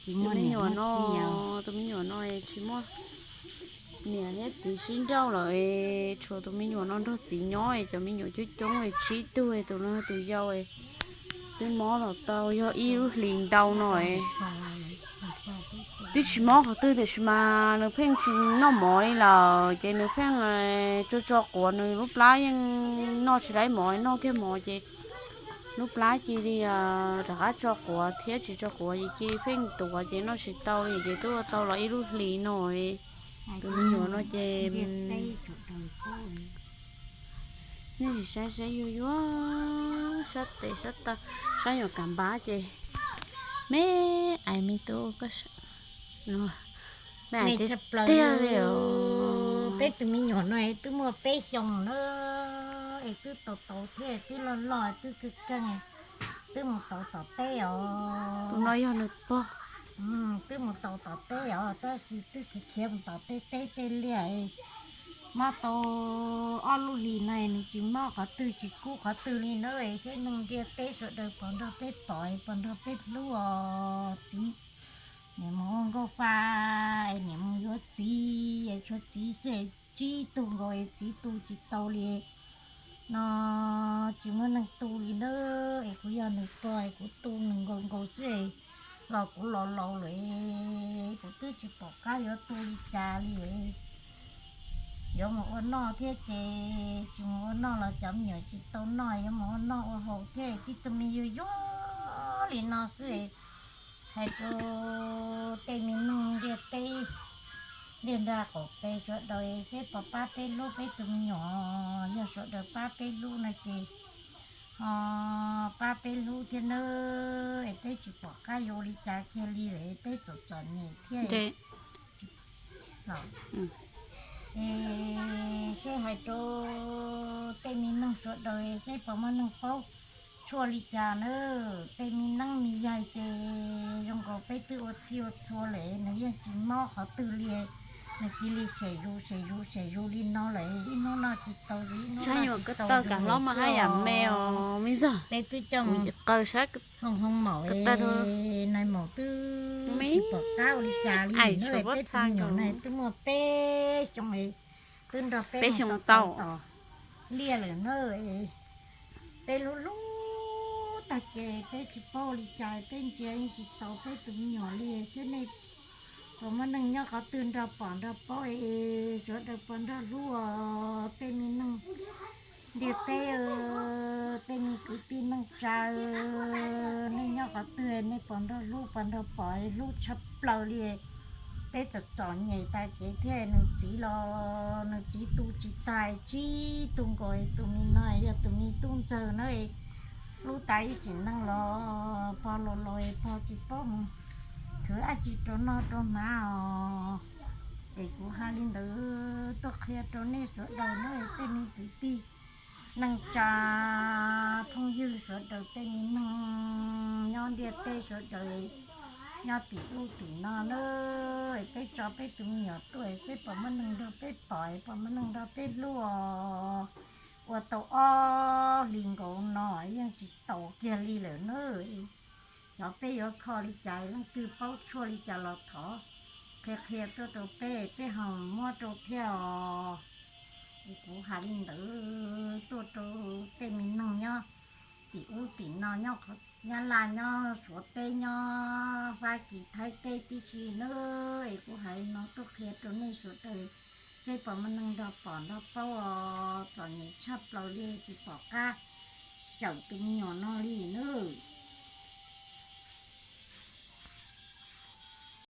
Tus me nyuam no, tus me nyuam no tsis muaj niam thiab txiv sib nrauj lawm, tshuav tus me nyuam no nrog txiv nyob, cov me nyuam coob coob tsib tug, tus no tus yau twb mob los tau yog ib lub hlis ntau no. Twb tsis mob qhov twg tiam sis mas nws pheej tsis noj mov li lawm, ces nws pheej tso tso quav, nws lub plab yeej noj tsis laib mov, noj kiag mov ces lub plab cia li rov qab tso quav thiab tsis tso quav ces cia li pheej tuav ces noj tsis tau li ces twb ua tau los ib lub hlis no. Tus me nyuam no ces nej sim saib saib yuag yuag sab tes sab taw, sab nyuam kav npab ces me ais me tub, me ais tiag tiag li os. Peb tus me nyuam no twb muaj peb xyoos na, es twb tau tau thiab twb loj loj twb keej keej, twb mus tau tom teb os. Tus no yog nws pog. Twb mus tau tom teb os, tab sis twb khiav khiav mus tom tej teb tej liaj, mob tau ob lub hlis no nws tsis mob qhov twg tsis kub qhov twg li na, es thiab neeg ntiaj teb sawv daws puas nrog peb pom puas nrog peb hlub os txiv. Niam mus ua nkauj fa, niam mus yuav txiv, tshuav txiv xwb, tsib tug nkaus es txiv tu tsis tau li no, tsis muaj neeg tu li na, es kuv yog nws pog es kuv tu nws nkaus nkaus xwb, los kuv laus laus lawm, kuv twb tsis pom qab yuav tu li cas li. Yuav mus ua noj thiab ces tsis mus ua noj los cov me nyuam tsis tau noj, yuav mus ua noj ua haus thiab, tib tug me yuag yuag li no xwb. Hais rau tej me neeg ntiaj teb, ntiaj nrag qaum pes sawv daws seb puas pab peb hlub peb tus me nyuam, yog sawv daws pab peb hlub no ces ho pab peb hlub thiab nawb, es peb tsis pom qab yuav ua li cas kiag li lawm, peb txom txom nyem thiab. Es seb hais rau tej me neeg sawv daws seb puas muaj neeg paub tshuaj li cas nawb. Tej me neeb me yaig ces zoo nkaus peb twb ua txhij ua txhua lawm, nws yeej tsis mob qhov twg li, nws cia li sem zus sem zus sem zus li no lawm, ib hnub noj tsis tau ib hnub noj tsis tau. Peb twb coj mus hoo hoo maum, nais maum twb tsis pom qab ua li cas li na. Peb tus me nyuam no twb muaj peb xyoo, twb nrog peb mus tau tom liaj lawm na. Peb hlub hlub tag ces peb tsis paub ua li cas, peb ntsia yeej tsis tau peb tus me nyuam li. Seb nej puas muaj neeg nyob qhov twg nrog pom nrog paub es sawv daws puas nrog hlub os. Tej me neeg ntiaj teb, tej me kwv tij neej tsa, nej nyob qhov twg nej puas nrog hlub puas nrog pom, hlub tshaj plaws li. Peb txom txom nyem tas kev thiab, nws txiv los nws txiv tu tsis tag, tsib tug nkaus, tus me no yog tus me tub ntxawg na, hlub tas ib sim neej los pog los los pog tsis paub mus khwv dab tsi rau noj rau hnav os. Es kuv hais li ntawd tuaj qhia rau nej sawv daws na, tej me kwv tij neej tsa, phooj ywg sawv daws, tej me neeg nyob ntiaj teb sawv daws, nyob tim ub tim no na, peb tso peb tus me nyuam tuaj seb puas muaj neeg nrog peb pom, puas muaj neeg nrog peb hlub os. Ua tau ob hlis nkaus no yeej tsis taus kiag li lawm na. Xyov peb yuav kho li cas, leej twg paub tshuaj li cas los thov qhia qhia tuaj rau peb, peb ho muab rau thiab os. Es kuv hais li ntawd tuaj rau tej me neeg nyob tim ub tim no, nyob Nyab Laj, nyob Suav teb, nyob Fab Kis Thaib teb tib si na. Es kuv hais li no tuaj qhia rau nej sawv daws seb puas muaj neeg nrog pom nrog paub os. Txom nyem tshaj plaws li, tsis pom qab cawm tus me nyuam no li na.